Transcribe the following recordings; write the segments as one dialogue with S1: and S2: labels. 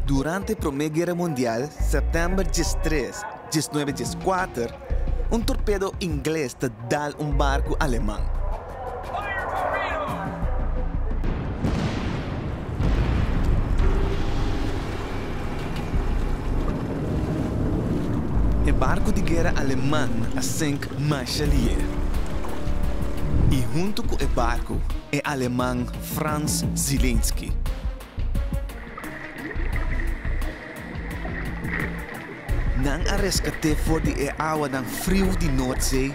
S1: Durante Promé Guera Mundial, sèptèmber diestres, 1914, un torpedo ingles ta dal un barku aleman. E barku di guera aleman a sink masha lié. I huntu ku e barku, e aleman Franz Zielinski. Nan a reskat'é for di e awanan friu di Noordzee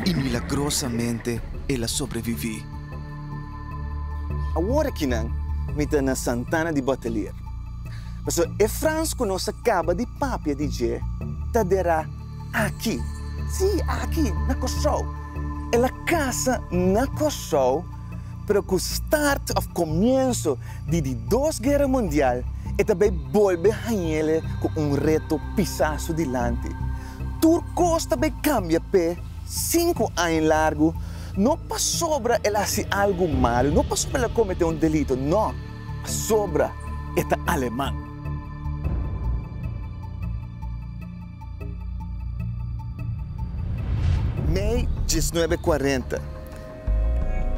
S1: i milagrosamente el a sobreviví. Awor akinan mi ta na Santana di Botelier. Pasobra e Frans ku nos a kaba di papia di dje ta derá aki. Sí, aki, na Kòrsou. El a kasa na Kòrsou. Pero ku start òf komienso di di dos guera mundial e ta bay bolbe hañ'ele ku un reto pisá su dilanti. Tur kos ta bay kambia p'e sinku aña largu, no pasobra el a hasi algu malu, no pasobra el a kometé un delito, no, pasobra e ta aleman. Mei 1940.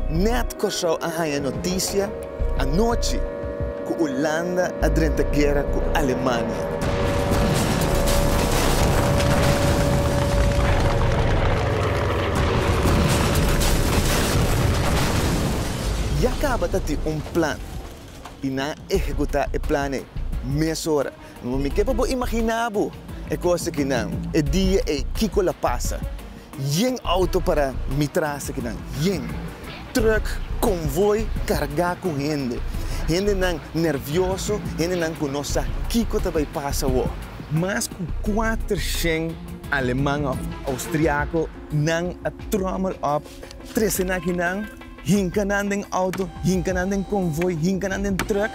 S1: Nèt Kòrsou a haña notisia anochi ku Ulanda a drenta guera ku Alemania. Ya kaba ta tin un plan i nan a ehekutá e plan ei mesora. Mi ke pa bo imaginá bo e kos akinan, e dia ei, kiko la pasa. Yen auto para mi tras akinan, yen. Truck, konvoi kargá ku hende. Hendenan nervioso, hendenan ku no sa kiko ta bai pasa awor. Mas ku kuatershen aleman òf austriako nan a trommel op, trese nan akinan, hinka nan den auto, hinka nan den konvoi, hinka nan den truck.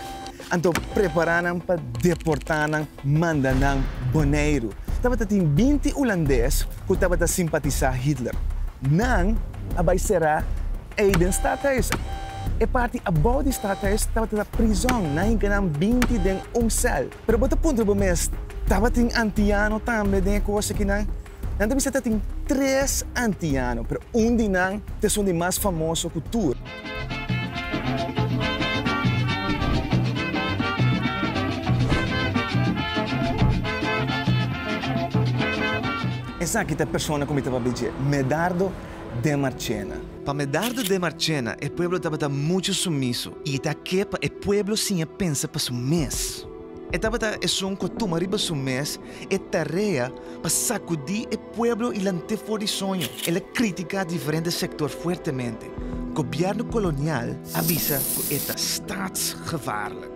S1: Anto prepará nan pa deportá nan manda nan Boneiru. Tabata tin 20 ulandes ku tabata simpatisá Hitler. Nan a bai será ei den stadhuis. E parti abou di stadhuis tabata ta prizòn. Nan hinka nan 20 den un sèl. Pero bo ta puntra bo mes, tabatin antiano tambe den e kos akinan? Nan ta bisa ta tin tres antiano, pero un di nan ta esun di mas famoso ku tur. Esaki ta e persona ku mi ta papia dje, Medardo de Marchena. Pa Medardo de Marchena e pueblo tabata muchu sumiso i e ta ke pa e pueblo siña pensa pa su mes. E tabata esun ku a tuma riba su mes e tarea pa sakudí e pueblo i lant'é for di soño. El a kritiká diferente sektor fuertemente. Gobièrnu kolonial a bisa ku e ta staatsgevaarlijk.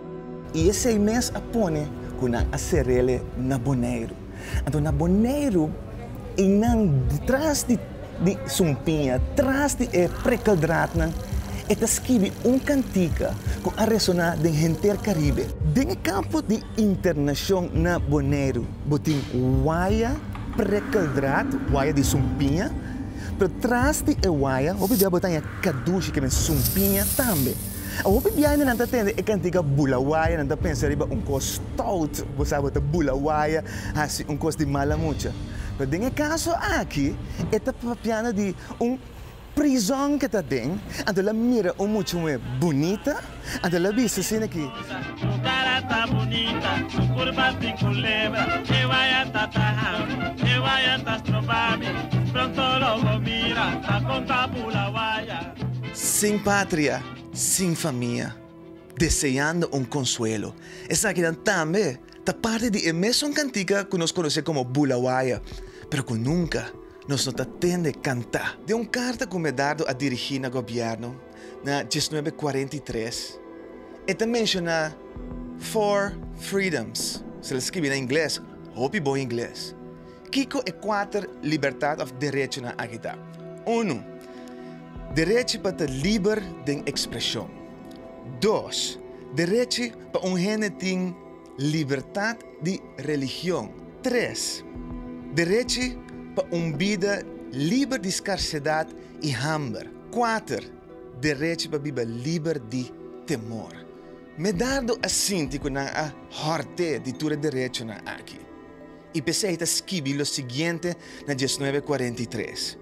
S1: I esei mes a pone ku nan a ser'é na Boneiru. Anto na Boneiru einan tras di di sumpiña, tras di e prikkeldraadnan, e ta skibi un kantika ku a resoná den henter Karibe. Den e kampo di internashon na Boneiru bo tin waya prikkeldraad, waya di sumpiña, pero tras di e waya hopi bia bo ta haña kadushi ke men sumpiña tambe. Hopi bia nan ta tende e kantika bula waya, nan ta pensa riba un kos stout, bo sa bo ta bula waya hasi un kos di mala mucha. Pero den e kaso aki e ta papiando di un prizòn ke ta den, anto el a mira un mucha muhé bunita, anto el a bisa asina aki.
S2: Su cara ta bunita, su curva sin culebra, e waya ta taha mi, e waya ta stroba mi, pronto lo bo mira, ta con ta bula waya.
S1: Sin patria, sin famia, deseando un consuelo. Esakinan tambe Ta parti di e mesun kantika ku nos konosé komo Bula Waya, pero ku nunka nos no ta tende kantá. Den un karta ku Medardo a dirigí na gobièrnu na 1943, e ta menshoná Four Freedoms, se el a skibi na ingles, hopi bon ingles. Kiko e kuater libertat òf derechonan aki ta? Unu, derechi pa ta liber den ekspreshon. Dos, derechi pa un hende tin libertat di religion. Tres, derechi pa un bida liber di skarsedat i hamber. Kuater, derechi pa biba liber di temor. Medardo a sinti ku nan a hòrt'é di tur e derechonan aki i p'esei ta skibi lo siguiente na diesnuebe kuarenta i tres,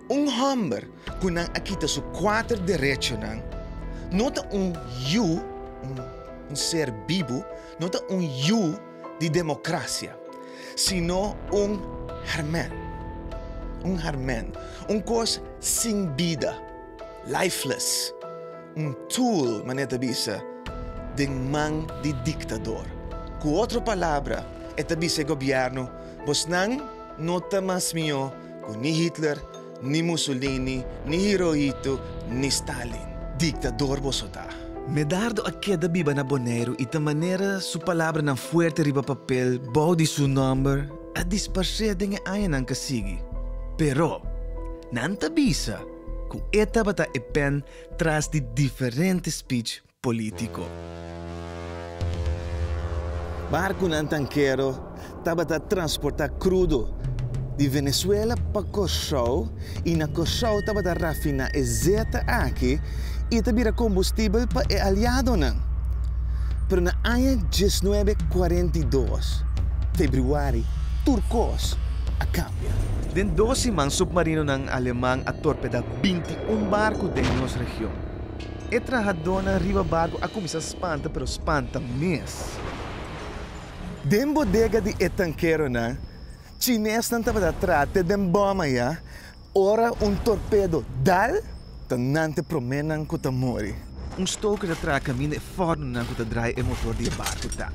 S1: Un hòmber ku nan a kita su kuater derechonan no ta un yu, un ser bibu, no ta un yu di demokrasia, sino un hèrmèn, un hèrmèn, un kos sin bida, lifeless. Un tool, manera ta bisa, den man di diktador. Ku otro palabra, e ta bisa e gobièrnu, Bosnan no ta mas mihó ku ni Hitler, ni Mussolini, ni Hirohito, ni Stalin. Diktador boso ta. Medardo a keda biba na Boneiru i ta manera su palabranan fuerte riba papel bou di su nòmber a disparsé den e añanan ka sigui. Pero, nan ta bisa ku e tabata e pèn tras di diferente speech polítiko. Barkunan tankero tabata transportá krudo di Venezuela pa Kòrsou i na Kòrsou tabata rafiná e zeta aki i ta bira kombustibel pa e aliadonan. Pero na aña diesnuebe kuarenta i dos, febrüari, tur kos a kambia. Den dos siman supmarinonan aleman a torpedá 21 barku den nos region. E trahadónan riba barku a kuminsá spanta pero spanta mes. Den bodega di e tankeronan, chinesnan tabata traha te den bòm ayá, ora un torpedo dal, ta nan t'e proménan ku ta muri. Un stoker ta traha kaminda e fòrnunan ku ta draai e motor di e barku ta.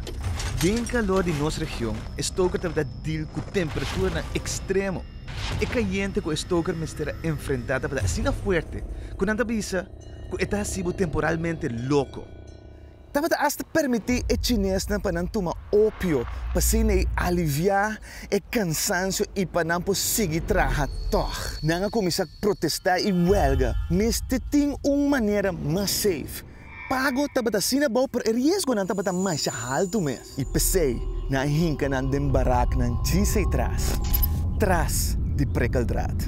S1: Den kalor di nos region, e stoker tabata dil ku temperaturanan ekstremo. E kayente ku e stoker mester a enfrentá tabata asina fuerte ku nan ta bisa ku e ta hasi bo temporalmente loko. Tabata asta permití e chinesnan pa nan tuma opio pa asina ei aliviá e kansansio i pa nan por sigui traha tòg. Nan a kuminsá protestá i wèlga. Mester tin un manera mas safe. Pago tabata asina abou pero e riesgonan tabata masha haltu mes. I p'esei nan a hinka nan den baraknan djis ei tras, tras di prikkeldraad.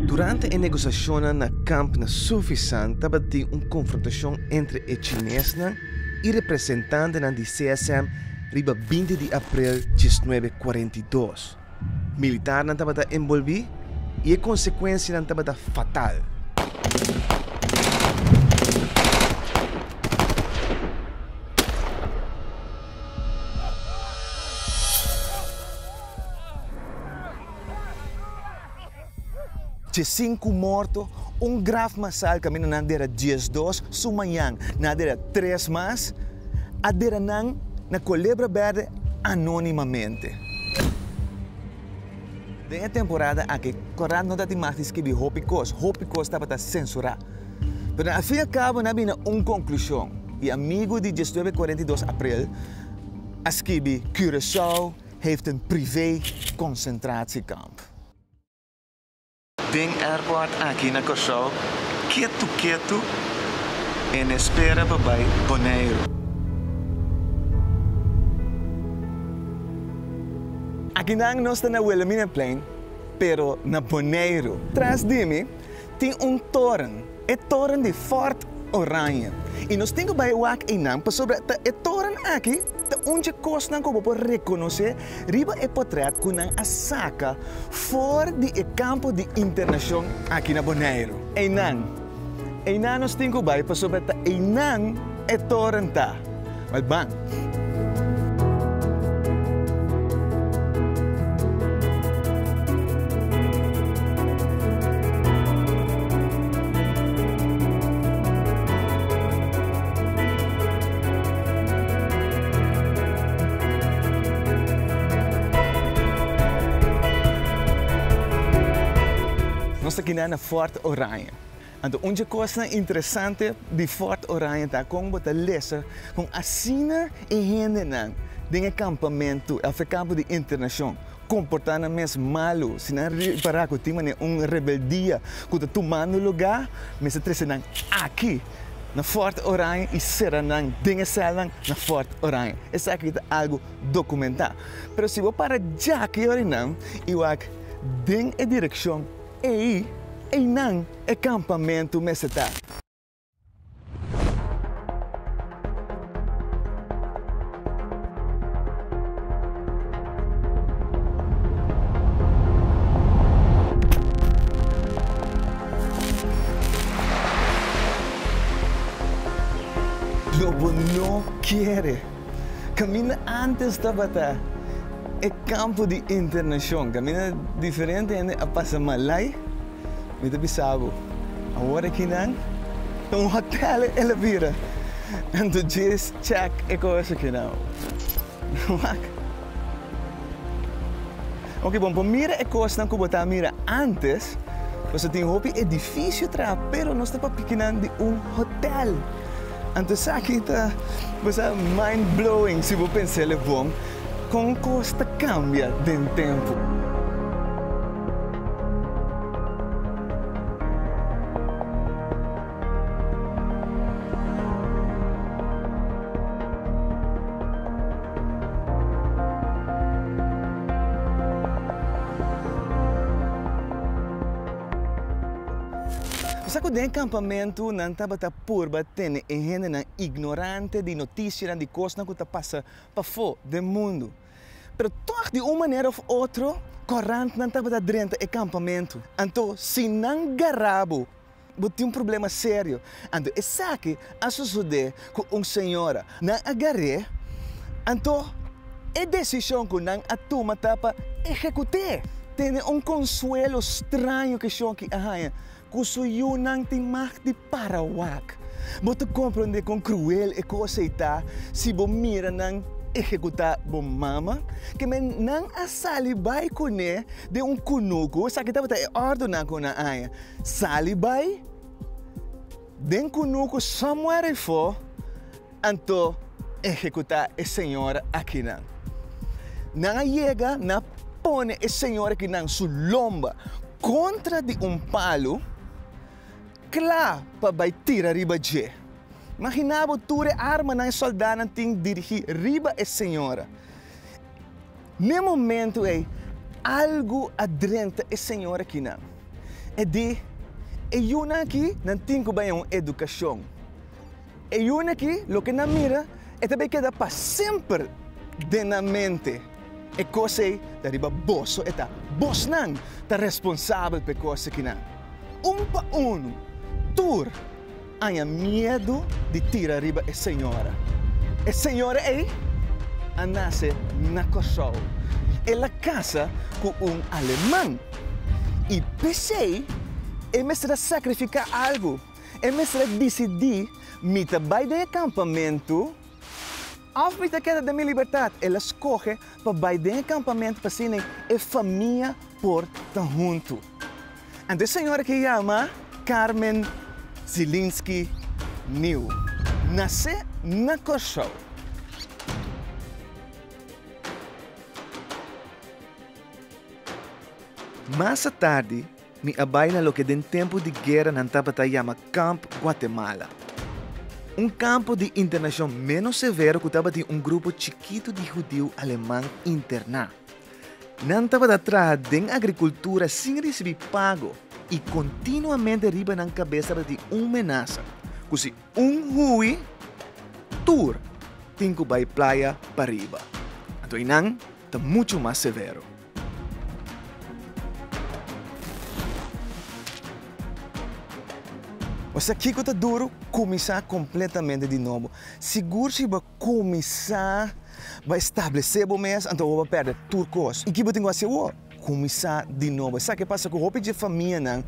S1: Durante e negosiashonnan na kamp na Suffisant tabatin un konfrontashon entre e chinesnan i representantenan di CSM riba 20 di aprel 1942. Militarnan tabata enbolbí i e konsekuensianan tabata fatal. Diesinku morto, un graf masal kaminda nan dera 12, su mañan nan a dera tres mas, a dera nan na Kolebra Bèrdè anónimamente. Den e temporada aki korant no ta tin mag di skibi hopi kos, hopi kos tabata sensurá. Pero al fin y al kabo nan a bini na un konklushon i amigu di 1942 aprel a skibi Curaçao heeft een privé concentratiekamp. Den airport aki na Kòrsou ketu ketu en espera pa bai Boneiru. Akinan nos ta na Wilhelminaplein pero na Boneiru. Tras di mi tin un toren, e toren di Fort Oranje. I nos tin ku bai wak einan pasobra ta e toren aki ta un dje kosnan ku bo por rekonosé riba e potrèt ku nan a saka for di e kampo di internashon aki na Boneiru. Einan, einan nos tin ku bai pasobra ta einan e toren ta. Wèl ban. Nos ta kina na Fort Oranje. Anto un dje kosnan interesante di Fort Oranje ta kon bo ta lesa kon asina e hendenan den e kampamentu òf e kampo di internashon komportá nan mes malu. Si nan ripará ku tin manera un rebeldia ku ta tumando lugá, mester trese nan aki na Fort Oranje i sera nan den e sèlnan na Fort Oranje. Esaki ta algu dokumentá. Pero si bo para djaki yorinan i wak. Den e direkshon ei, einan e kampamentu mester ta. Lo bo no kere. Kaminda antes tabata e kampo di internashon, kaminda diferente hende a pasa malai, mi ta bisa bo, awor akinan ta un hotel el a bira. Anto djis check e kos akinan. Wak. Oke bon, por mira e kosnan ku bo ta mira antes, pasobra tin hopi edifisio traha, pero nos ta papia kinan di un hotel. Anto esaki ta bo sa mind blowing si bo pens'el bon, kon kos ta kambia den tempu. Sa ku den e kampamentu nan tabata purba tene e hendenan ignorante di notisianan di kosnan ku ta pasa pafó den mundu. Pero tòg di un manera òf otro kòrantnan tabata drenta e kampamentu. Anto si nan gara bo, bo tin un problema serio. Anto esaki a sosodé ku un señora. Nan a gar'é, anto e desishon ku nan a tuma ta pa ehekut'é. Tene un konsuelo straño ku e shonki a haña, ku su yunan tin mag di para wak. Bo ta komprondé kon kruel e kos ei ta si bo mira nan ehekutá bo mama? Ke men nan a sali bai kuné den un kunuku, esaki tabata e òrdunan ku nan a haña. Sali bai den kunuku somewhere efo anto ehekutá e señora akinan. Nan a yega na pone e señora akinan su lomba kontra di un palu kla pa bai tira riba dje. Maginá bo tur e armanan e sòldánan tin dirigí riba e señora. N'e momentu ei, algu a drenta e señor akinan. E di, E yunan aki, nan tin ku bai un edukashon. E yunan aki, loke nan mira, e ta bai keda pa semper den nan mente. E kos ei ta riba boso e ta. Bosnan ta responsabel pa e kos akinan. Un pa unu, tur haña miedu di tira riba e señora. E señora ei a nase na Kòrsou. El a kasa ku un aleman i p'esei e mester a sakrifiká algu. E mester a disidí, Mi ta bai den e kampamentu òf mi ta keda den mi libertat? El a skohe pa bai den e kampamentu pa asina e famia por ta huntu. Anto e señora ke yama Carmen Zielinski Nieuw nase na Kòrsou. Mas atardi mi a bai na loke den tempu di guera nan tabata yama Kamp Guatemala, un kampo di internashon ménos severo ku tabatin un grupo chikitu di hudiu aleman interná. Nan tabata traha den agrikultura sin risibí pago i kontinuamente riba nan kabes tabatin un menasa ku si un hui, tur tin ku bai playa pariba. Anto einan ta muchu mas severo. Osea kiko ta duru? Kuminsá kompletamente di nobo. Sigur si bo Kuminsá bo establesé bo mes, anto bo por pèrdè tur kos. I ki bo tin ku hasi awor? Kuminsá di nobo. Esaki a pasa ku hopi dje famianan.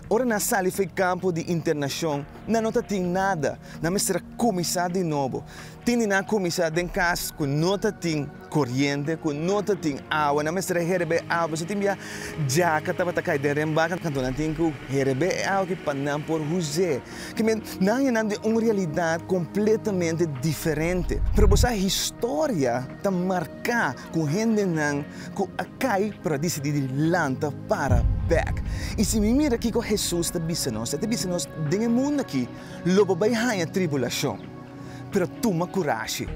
S1: Ora nan sali for e kampo di internashon, nan no ta tin nada. Nan mester a kuminsá di nobo. Tin di nan a kuminsá den kas ku no ta tin koriente, ku no ta tin awa. Nan mester a herebé awa. Pasobra tin bia djaka tabata kai den renbak, anto nan tin ku herebé e awa aki pa nan por us'é. Ke men nan e nan den un realidat kompletamente diferente. Pero bo sa historia ta marká ku hendenan ku a kai pero a disidí di lanta para bèk. I si mi mira kiko Hesus ta bisa nos, e ta bisa nos den e mundu akí lo bo bai haña tribulashon, pero tuma kurashi.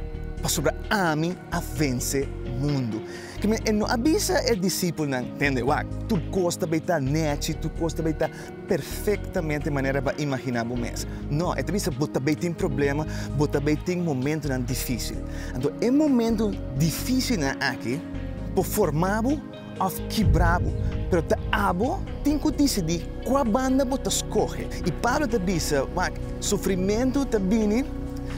S1: pasobra ami a vense mundu. Ke men e no a bisa e disipelnan, Tende, wak, tur kos ta bay ta nèchi, tur kos ta bay ta perfektamente manera bo a imaginá bo mes. No, e ta bisa bo ta bay tin problema, bo ta bay tin momentunan difísil. Anto e momentu difísilnan aki por forma bo òf kibra bo, pero ta abo tin ku disidí kua banda bo ta skohe. I Pablo ta bisa, wak, sufrimentu ta bini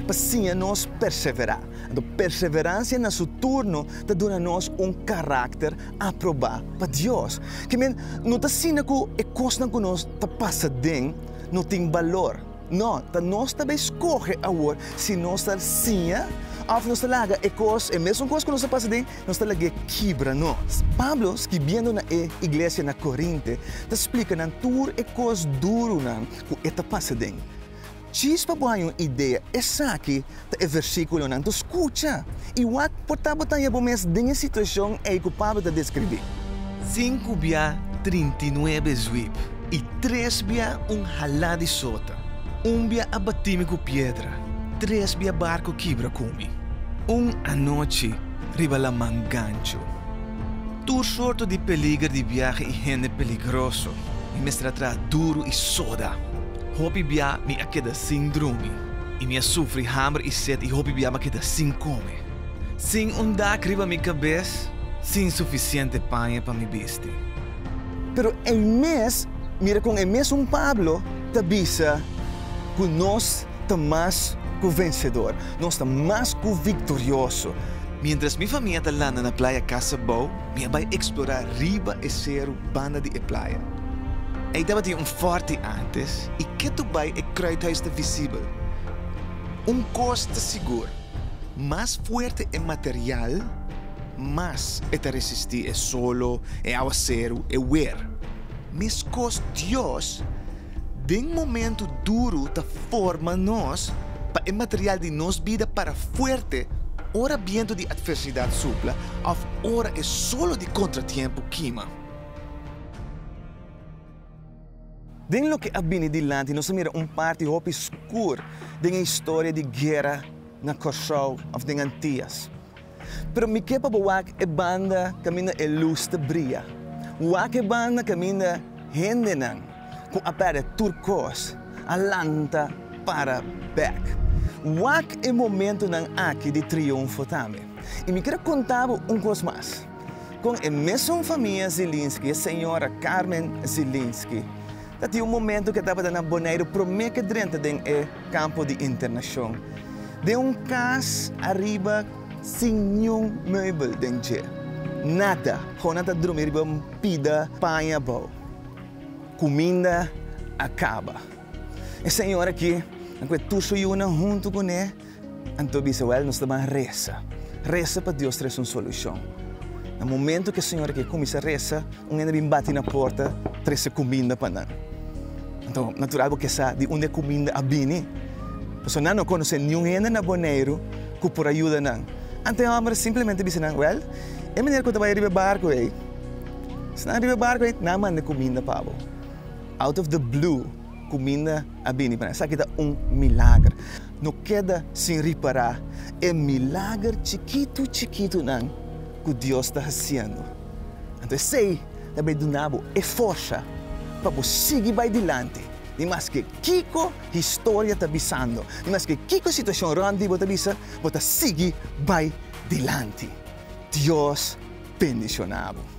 S1: pa siña nos perseverá. Anto perseveransia na su turno ta duna nos un karakter aprobá pa Dios. Ke men, no ta asina ku e kosnan ku nos ta pasa den no tin balor. No, ta nos ta bai skohe awor si nos ta siña òf nos ta laga e kos, e mesun kos ku nos ta pasa den, nos ta lag'é kibra nos. Pablo, skibiendo na e iglesia na Korinte, ta splika nan tur e kos durunan ku e ta pasa den. Djis pa bo haña un idea, esaki ta e versíkulonan. Anto skucha i wak por ta bo ta haña bo mes den e situashon ei ku Pablo ta deskribí. Sinku bia 39 zwip i tres bia un halá di sota. Un bia a batí mi ku piedra, tres bia barku kibra ku mi. Un anochi riba laman ganchu. Tur sorto di peliger di biahe i hende peligroso. Mi mester a traha duru i soda. Hopi bia mi a keda sin drumi, i mi a sufri hamber i set i hopi bia mi a keda sin kome. Sin un dak riba mi kabes, sin sufisiente paña pa mi bisti. Pero e mes, mira kon e mesun Pablo ta bisa ku nos ta mas ku vensedor, nos ta mas ku viktorioso. Miéntras mi famia ta landa na playa Casa Bou, mi a bai eksplorá riba e seru banda di e playa. Ei tabatin un fòrti ántes i ketu bai e kruithuis ta visibel. Un kos ta sigur, mas fuerte e material, mas e ta resistí e solo, e awaseru, e wer. Meskos Dios den momentu duru ta forma nos pa e material di nos bida para fuerte ora bientu di atversidat supla òf ora e solo di kontratiempu kima. Den loke a bini dilanti nos a mira un parti hopi skur den e historia di guera na Kòrsou òf den Antias. Pero mi ke pa bo wak e banda kaminda e lus ta bria. Wak e banda kaminda hendenan ku a pèrdè tur kos a lanta para bèk. Wak e momentunan aki di triunfo tambe. I mi ker a konta bo un kos mas. Kon e mesun famia Zielinski, e señora Carmen Zielinski, ta tin un momento ku e tabata na Boneiru promé ku e drenta den e kampo di internashon, den un kas ariba sin niun meubel den dje. Nada. Kon nan ta drumi riba un pida paña abou. Kuminda a kaba. E señora aki a kue tur su yunan huntu kuné. Anto bisa, Wèl, nos ta ban resa. Resa pa Dios trese un solushon. Na momentu ku e señora ke kuminsá resa, un hende bin bati na porta trese kuminda pa nan. Anto, natural bo ke sa di unda e kuminda a bini. Pasobra nan no konosé niun hende na Boneiru ku por a yuda nan. Anto e hòmber simplemente bisa nan, Wèl, e manera ku ta bai riba e barku ei, si nan riba e barku ei, nan a manda e kuminda pa bo. Out of the blue, kuminda a bini pa nan. Esaki ta un milager. No keda sin ripará e milager chikitu chikitunan ku Dios ta hasiendo. Anto esei ta bai duna bo e forsa pa bo sigui bai dilanti, ni maske kiko historia ta bisando, ni maske kiko situashon rònt di bo ta bisa, bo ta sigui bai dilanti. Dios bendishoná bo.